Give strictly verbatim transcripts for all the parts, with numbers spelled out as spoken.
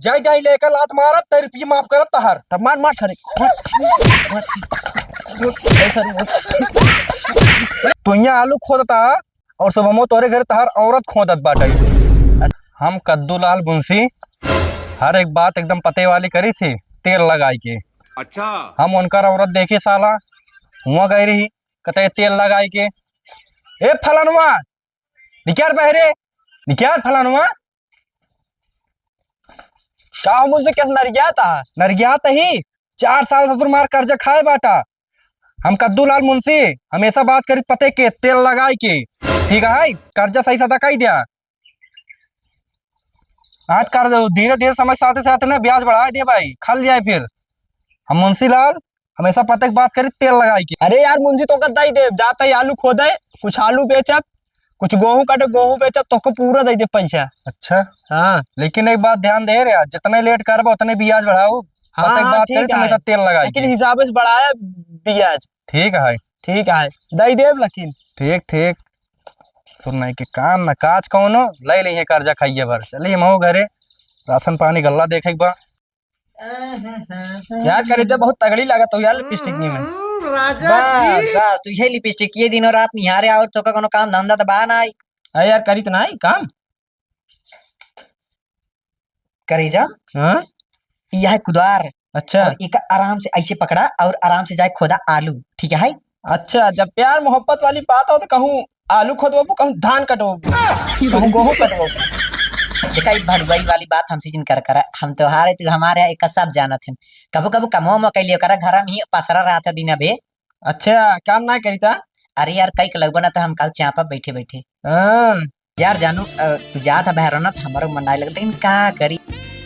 जाई, जाई, लेकर लात मारब, तै रुपये माफ करब तहार। तब मार, मार सारे, मार, मार। ए सारे, मार। तू यहाँ आलू खोदता और सुबह तोरे घर तहार औरत खोदत बाटे। हम कद्दू लाल मुंशी हर एक बात एकदम पते वाली करी थी, तेल लगाई के। अच्छा। हम उनकर औरत देखी साला, हुआ गई रही, कहते तेल लगाई के, "ए फलानवा, निक्यार बहरे, निक्यार फलानवा।" का हो मुंशी, कैसे नरियात हा? नरियात ही, चार साल ससुर मार कर्जा खाए बाटा। हम कद्दू लाल मुंशी, हमेशा बात करी पते के, तेल लगाई के, ठीक है, कर्जा सही सदा कई दिया। आज कर दो, धीरे धीरे समय के साथे साथे ना ब्याज बढ़ाए दे भाई, खल जाए फिर। हम मुंशी लाल हमेशा पते के बात करी तेल लगाई के। अरे यार मुंशी, तोका दई देब, जात ही आलू खोदे, कुछ आलू बेचब, कुछ गोहूँ काटे, गोहूँ बेचब, तोको पूरा दई देब पैसा। अच्छा। हाँ। लेकिन एक बात ध्यान दे रे, जितने लेट करबा उतने ब्याज बढ़ाऊ। हाँ, पते के हाँ, बात करी ठीक है। हमेशा तेल लगाई लेकिन के। हिसाबे से बढ़ाया ब्याज। ठीक है। ठीक है, दई देब लेकिन। ठीक, ठीक। सुन नहीं के काम न काज कौनो, ले लेइहे कर्जा खाइए भर। चलिए मऊ घरे, राशन पानी गल्ला देखे के बा। यार करेजा बहुत तगड़ी लागत हो यार लिपस्टिक में। हम्म, राजा बस, जी। बस, तू यही लिपस्टिक ये दिनों रात निहारे और तोका कोनो काम धंधा तो बा ना। अरे यार करी तो ना काम। करेजा, हाँ? यह है कुदार। अच्छा। और इका आराम से ऐसे पकड़ा और आराम से जाए खोदा आलू, ठीक है? अच्छा, जब प्यार मोहब्बत वाली बात हो तो कहूँ आलू खोदवाबू, कहूँ धान कटवाबू, कहूँ गोहूँ कटवाबू। देखा, ई भड़ुआई वाली बात हमसे जिन कर करा, हम त्योहार है, तू हमारे यहाँ, एका सब जानत हैं। कबो कबो कमो मो कैलियो करा, घर में ही पसरा रहता दिन अबे। अच्छा, काम ना करी ता? अरे यार, कई के लगबो ना तो हम काल चापा बैठे बैठे। हाँ। यार जानू, अ, तू जात है बहरा ना तो हमारो मन नाई लगता, लेकिन का करी?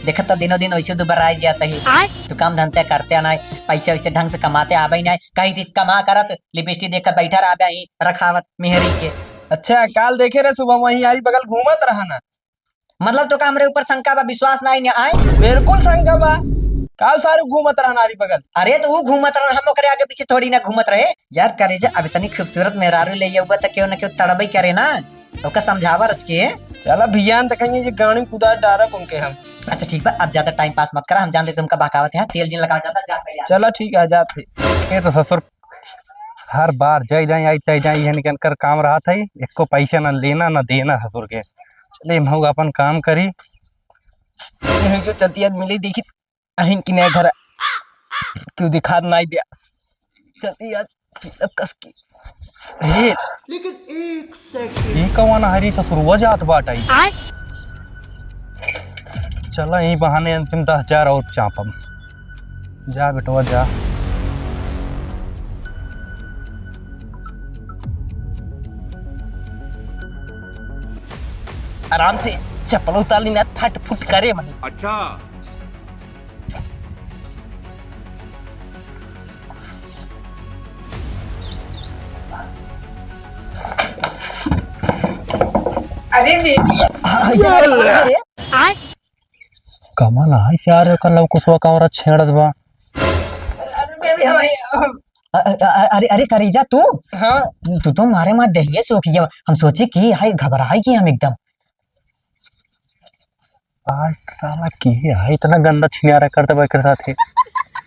देखत तो दिनों दिन वैसे दुबराई जाता है। आय? तू काम धंधे करते ना, पैसे वैसे ढंग से कमाते आवे ही ना, कहीं दिन कमा करत लिपस्टिक देखकर बैठा रहा ही रखावत मेहरी के। अच्छा, काल देखे रहे सुबह वहीं आरी बगल घूमत रहा ना। मतलब तोका हमरे ऊपर शंका बा, विश्वास नाई न आए? बिल्कुल शंका बा। काल सारू घूमत रहा नारी बगल। अरे तो ऊ घूमत रहा, हम ओकरे आगे पीछे थोड़ी ना घूमत रहे। यार करेजा, अब इतनी खूबसूरत मेहरारू ले आउबा त केहू न केहू तड़बई करे ना, ओका समझावा रच के। चला भियान त कहीं ये गाड़ी कुदार डारब उनके हम। अच्छा ठीक बा, अब ज्यादा टाइम पास मत करा, हम जान लेते तुमका बहकावत है, तेल जिन लगावा ज्यादा, जा पहले। चला ठीक है, जात है। ये तो ससुर हर बार जय जाए, आई तय जाए, इहन के इनकर काम रहत है, एको पैसा ना लेना ना देना ससुर के। चले, हम अपन काम करी। यही जो चलती आज मिली, देखी अहिन की नया घर क्यों दिखात ना आई बिया। चलती आज अब कस की। ए, लेकिन एक सेकंड। ई कवन हरी ससुरुआ जात बाटई? आय? चला, ई बहाने अंतिम दस हजार और चापम। जा बेटवा, जा। आराम से चप्पल उतार ली ना, फट फुट करे मन। अच्छा। अरे दीदी, हाँ, इधर आ, अरे। कमल है यार, एकर लव कुशवा का औरत छेड़त बा। अरे, अरे, अरे, अरे, करेजा तू? हाँ। तू तो मारे मार देहिए सोखिया। हम सोचे कि हाय घबराई कि हम एकदम। आज साला की है, इतना गंदा छिनारा करता बा एकरे साथे।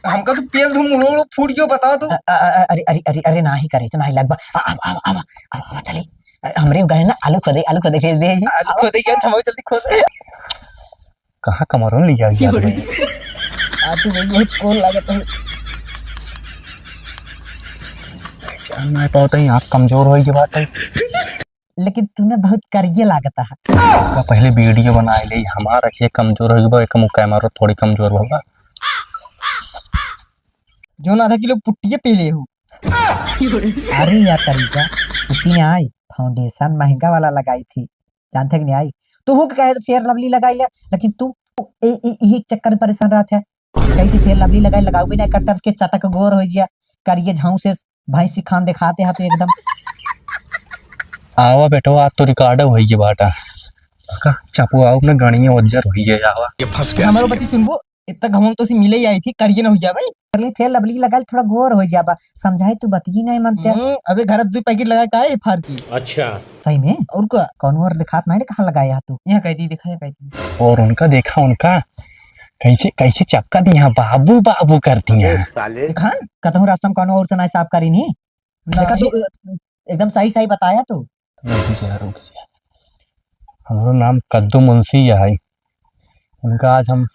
हमका तो पेल धूम उड़ो उड़ो फूट गयो, बताओ तो। अ-, अ-, अ-, अरे, अरे, अरे, अरे, नाही करेजा, नाही लगबा। आ, आ, आ, आ, आ, आ, चली। अ, हमरे गए ना, आलू खोदे, आलू खोदे भेज दे। आलू खोदे क्या, थमो जल्दी खोदे। कहाँ कमरों लिया गया रे? आदमी बहुत cool लागत है। पहचान ना पावत है, आँख कमजोर होई के बात है। लेकिन तू ना बहुत करिए लागत है। का पहले video बनाए ले, हमार आँखिया कमजोर होई बा, एकमु camera थोड़ी कमजोर बा। जो ना आधा किलो पुट्टिए पी ले हो। अरे यार करेजा, पुट्टी ना आई, foundation महंगा वाला लगाई थी, जानते कि नहीं आई? तू हो कहे तो Fair Lovely लगाई ले, लेकिन तू ए, ए, यही चक्कर में परेशान रहत है। कही थी Fair Lovely लगाई, लगाऊ भी नहीं करता के चटक गोर हो जिया, करिए झाऊ से भैंसी खान दिखाते हैं तो एकदम। आवा बेटवा, आज तो record होई गई बाटा। का चपवाओ में गणिये उज्जर होई गए, आवा। ये फंस गया हमारो सी। बती सुनबो, इतना घमंड तो सी मिले ही आई थी, करिए ना हो जा भाई। अरे Fair Lovely लगाई, थोड़ा गोर हो जाबा, समझाए तू बतिये नहीं मानते। हम्म, अबे घर दुई packet लगाए का है फार की? अच्छा। सही में? और का? कौन और दिखात नहीं रे, कहाँ लगाया तू? यहाँ कह दी, दिखा, यहाँ कह दी। और उनका देखा, उनका कैसे, कैसे चपका दिया, बाबू, बाबू कर दिया। अबे साले। देखा, कतहूँ रास्ता में कौनो और तो ना साफ करी नी। देखा तू, नहीं। एकदम सही, सही बताया तू। रुक जा, रुक जा। हमरो नाम कद्दू मुंशी है। इनका आज हम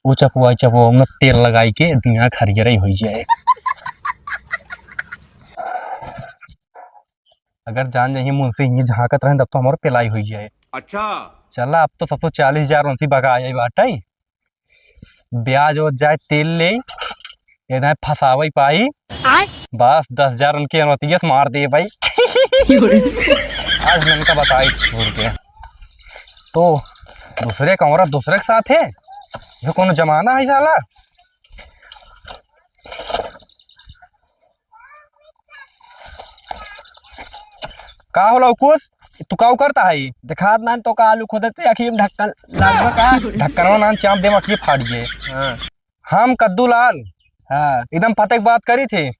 ऊ चपवाई, चपवाऊ में तेल लगाई के दिमाग हरियर ही होई जाए। अगर जान जाइए मुंशी ये झांकत रहे तब तो हमारो पिलाई होई जाए। अच्छा। चला, अब तो सबसे चालीस हजार उनसे बका आ जाए बाटे। ब्याज हो जाए, तेल ले, ये ना फंसावे पाई। आय। बस दस हजार उनके अनवतिये से मार दे भाई। आज हम इनका बताई छोड़ के। तो दूसरे का औरत दूसरे के साथ है, ये कौन जमाना है साला? का होला कुछ? तू का करता है? दिखात नान तो का आलू खोदत है, अखी में ढक्कन लागबा का? ढक्कनवा नान चाप दे, अखी फाड़ गए। हाँ। हम कद्दू लाल। हाँ। एकदम पते की बात करी थे।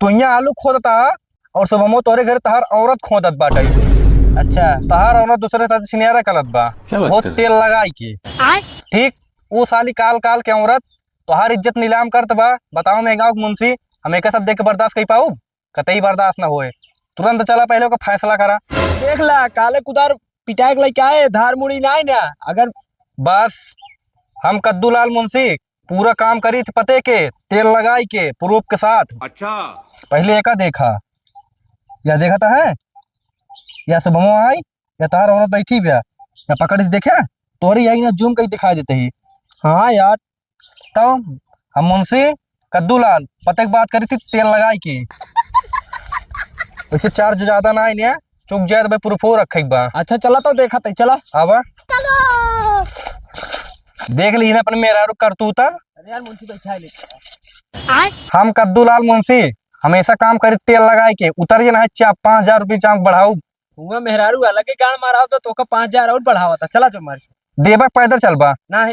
तू यहाँ आलू खोदता है और सुबह तोरे घर तहार औरत खोदत बाटे। अच्छा। तहार औरत दूसरे साथ सिनेरा करत बा। क्या बात वो कर रहे? तेल लगाई के। आय? ठीक, वो साली काल काल के औरत तोहार इज्जत नीलाम करत बा। बताओ मैं गाँव के मुंशी, हम एका सब देख के बर्दाश्त कर पाऊ? कतई बर्दाश्त ना होए। तुरंत चला, पहले ओकर फैसला करा। देख ला, काले कुदार पिटाए के लइका है, धार मुड़ी ना है ना। अगर बस, हम कद्दू लाल मुंशी पूरा काम करी थे पते के, तेल लगाई के, प्रूफ के साथ। अच्छा। पहले एका देखा, या देखा तो है, या सुबह आई, या तार औरत बैठी बा, या पकड़ के देखे, तोहरी आई ना जूम कहीं दिखाई देते ही। हाँ यार, तो हम मुंशी कद्दू लाल पते की बात करी थी तेल लगाई के। वैसे चार्ज ज्यादा ना आई ने, चुक जाए तो भाई प्रूफो रखे के बा। अच्छा चला तो देखा तई, चला। आवा। देख ली ना अपन मेहरारू करतूत। अरे यार मुंशी बैठा है लेके। हम कद्दू लाल मुंशी हमेशा काम करी तेल लगाई के, उतर जे ना है चाप, पाँच हजार रुपये चाप बढ़ाऊ। हुआ मेहरारू अलग ही गाड़ मारा होता तो ओका पाँच हजार और बढ़ावा था। चला जो मार के। देबा पैदल चलबा। ना है।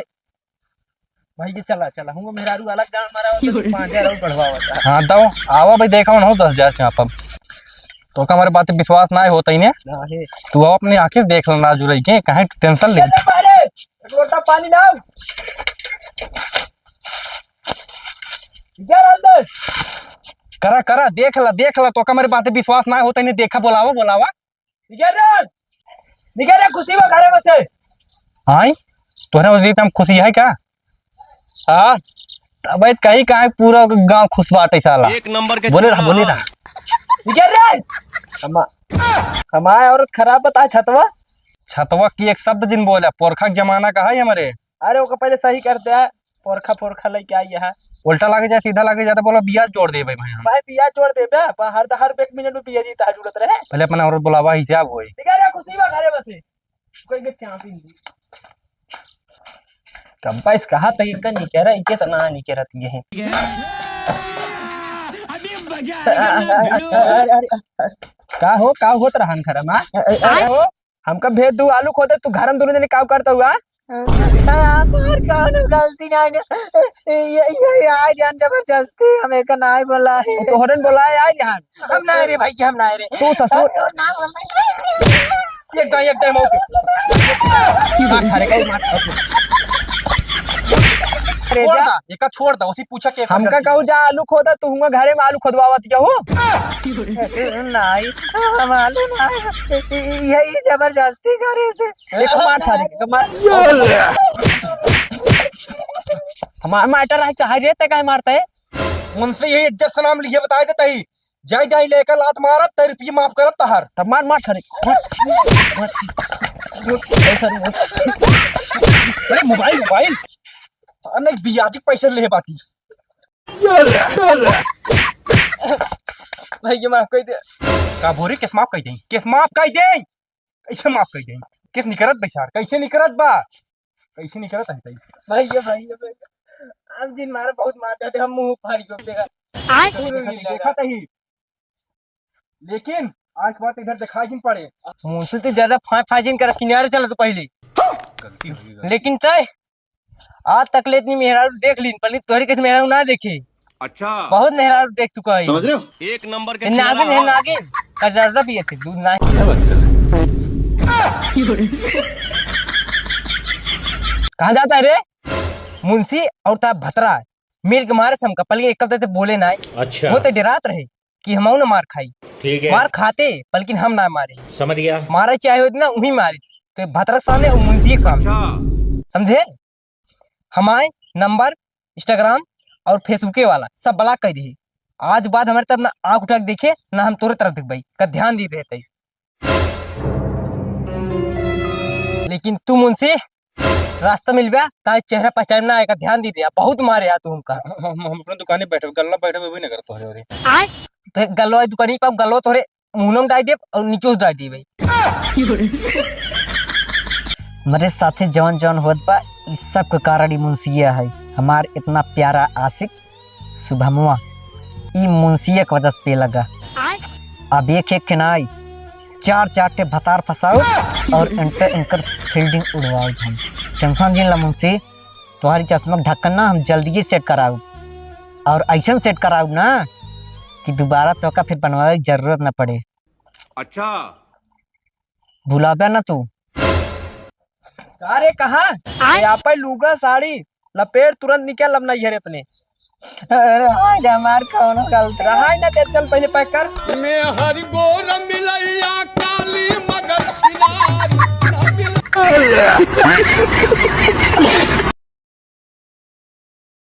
भाई के चला, चला। हुआ मेहरारू अलग गाड़ मारा होता तो पाँच हजार और बढ़वावा था। हाँ, दो। आवा भाई, देखा ना हो दस हजार चाप अब। तो का हमारे बात पे विश्वास ना होता ही ने। ना है। तू आओ अपनी आँखें देख लेना जुरई के, काहे tension ले। चल बाहरे, एक लोटा पानी लाओ। इधर अंदर। करा, करा, देख ला, देख ला, तो का हमारे बात पे विश्वास ना होता ही ने, देखा, बोलावा, बोलावा। निकल रे! निकल रे, खुशी बा घरे में से। आई? तोहरे वजह से हम खुशी है का? हाँ? तब कहीं काहे पूरा गांव खुश बाटे साला। एक नंबर के बोले रहा, छीना बोले बा। रहा। निकल रे! हमा-, हमारे औरत खराब बता छतवा। छतवा की एक शब्द जिन बोला, पोरखा के जमाना का है हमारे। अरे ओके पहले सही कर दे। पोरखा, पोरखा लइके आई है। उल्टा लागे जाए, सीधा लागे जाए, तो बोला, बियाज जोड़ देबे भाई हम। भाई, बियाज जोड़ देबे, पर हर, हर एक मिनट में बियाज ही तहा जुड़त रहे। पहले अपना औरत बुलावा, हिसाब होई। ठीक है रे, खुशी बा घरे बसे। कोई के चापी नहीं। कब इस कहा तक इनका नहीं कह रहा, इनके तो ना नहीं कह रहा, ये है। अरे, अरे, अरे, का हो, का होत रहन घर में? अरे हो, हमका भेज दू आलू खोदे, तू घर में दोनों जने काव करता हुआ? हमार कौनो गलती नहीं ने। ये, ये, ये आए जान जबरदस्ती, हम एक ना आए बोला है। तो तोहरन बोला है, आए जान। हम ना रे भाई, हम ना रे। तू ससुर। एक दाई, एक दाई मौके। मार सारे का, मार। अरे छोड़ जा। दा, एका छोड़ दा, उसी पूछा के हमका कहू जा आलू खोदा, तू हुआ घरे में आलू खोदवावत क्या हो? नहीं, हम आलू ना, यही जबरदस्ती करे से। एक मार सारे के, मार। हमार matter है, चाहे रे, ते काहे मारता है? उनसे यही इज्जत से नाम लिए बताए देता ही। जाई, जाई, लेकर लात मारत, ते रुपये माफ करत तहार। तब मार, मार सारे। मार, मार। ए, सारे, मार। अरे, mobile, mobile। अनेक बियाजी पैसे ले बाटी। भाई, ये माफ कर दे। का बोरी, केस माफ कर दे? केस माफ कर दे? कैसे माफ कर दे? केस निकरत बा सार, कैसे निकरत बा? कैसे निकरत है, कैसे? भाई, ये भाई, ये भाई। अब जिन मारे बहुत मार देते, हम मुंह फाड़ के देखा। आय। देखा, देखा, देखा तही। लेकिन आज के बाद इधर दिखाई नहीं पड़े। मुंशी तो ज्यादा फाय फाय जिन कर, किनारे चला तो पहले। गलती हो गई, गलती। लेकिन तय आज तक ले इतनी मेहरारू देख लीन, पर तोहरी कैसे मेहरारू ना देखी। अच्छा। बहुत मेहरारू देख चुका है। समझ रहे हो? एक नंबर के ये नागिन है, नागिन। कजर्दा भी है, दूध ना। क्या बात कर रहे हो? कहाँ जाता है रे? मुंशी और ता भतरा मिल के मारे हमका, पलकिन एक तो बोले ना। अच्छा। वो तो डरात रहे कि हम ना मार खाई। ठीक है। मार खाते, पलकिन हम ना मारे। समझ गया। मारे चाहे होत ना, वही मारे। तो भतरा के सामने और मुंशी के सामने। अच्छा। समझे? हमारे नंबर, Instagram और Facebook वाला सब block कर दी। आज बाद हमारे तरफ ना आँख उठा के देखे, ना हम तोरे तरफ देखबई। का ध्यान दी रहते। लेकिन तू मुंशी, रास्ता मिलबा, तारे चेहरा पहचान ना आएगा, ध्यान दी रहा, बहुत मारे आ तू हमका। हम, हम, हम अपने दुकाने बैठे, गल्ला बैठे भी नहीं करत तोहरे ओरे। तो गल्लो दुकानी पर गल्लो तोहरे मुंह में डाल देब और नीचे से डाल देब भाई। मेरे साथे जवन जवन होत बा, ई सब के कारण ई मुंशिया है, हमार इतना प्यारा आशिक शुभमवा, ई मुंशिया के वजह से पे लगा। अब एक एक के नाई, चार चार ठे भतार फंसाओ और इनकर इनकर फील्डिंग उड़वाओ हम। टेंशन जिन ला मुंशी, तुम्हारी चश्मा के ढक्कन ना हम जल्दी ही सेट कराऊ, और ऐसन सेट कराऊ ना कि दोबारा तोका फिर बनवावे की जरूरत ना पड़े। अच्छा। भुलाबे ना तू। अरे कहाँ? आय? ये आपे लुगा साड़ी लपेट तुरंत निकल अब नैहर अपने। अरे हाय रे, हमार कौनो गलती रहा है ना, ते चल पहले पैक कर। में हर गोर मिलैया काली मगर छिनार ना मिल-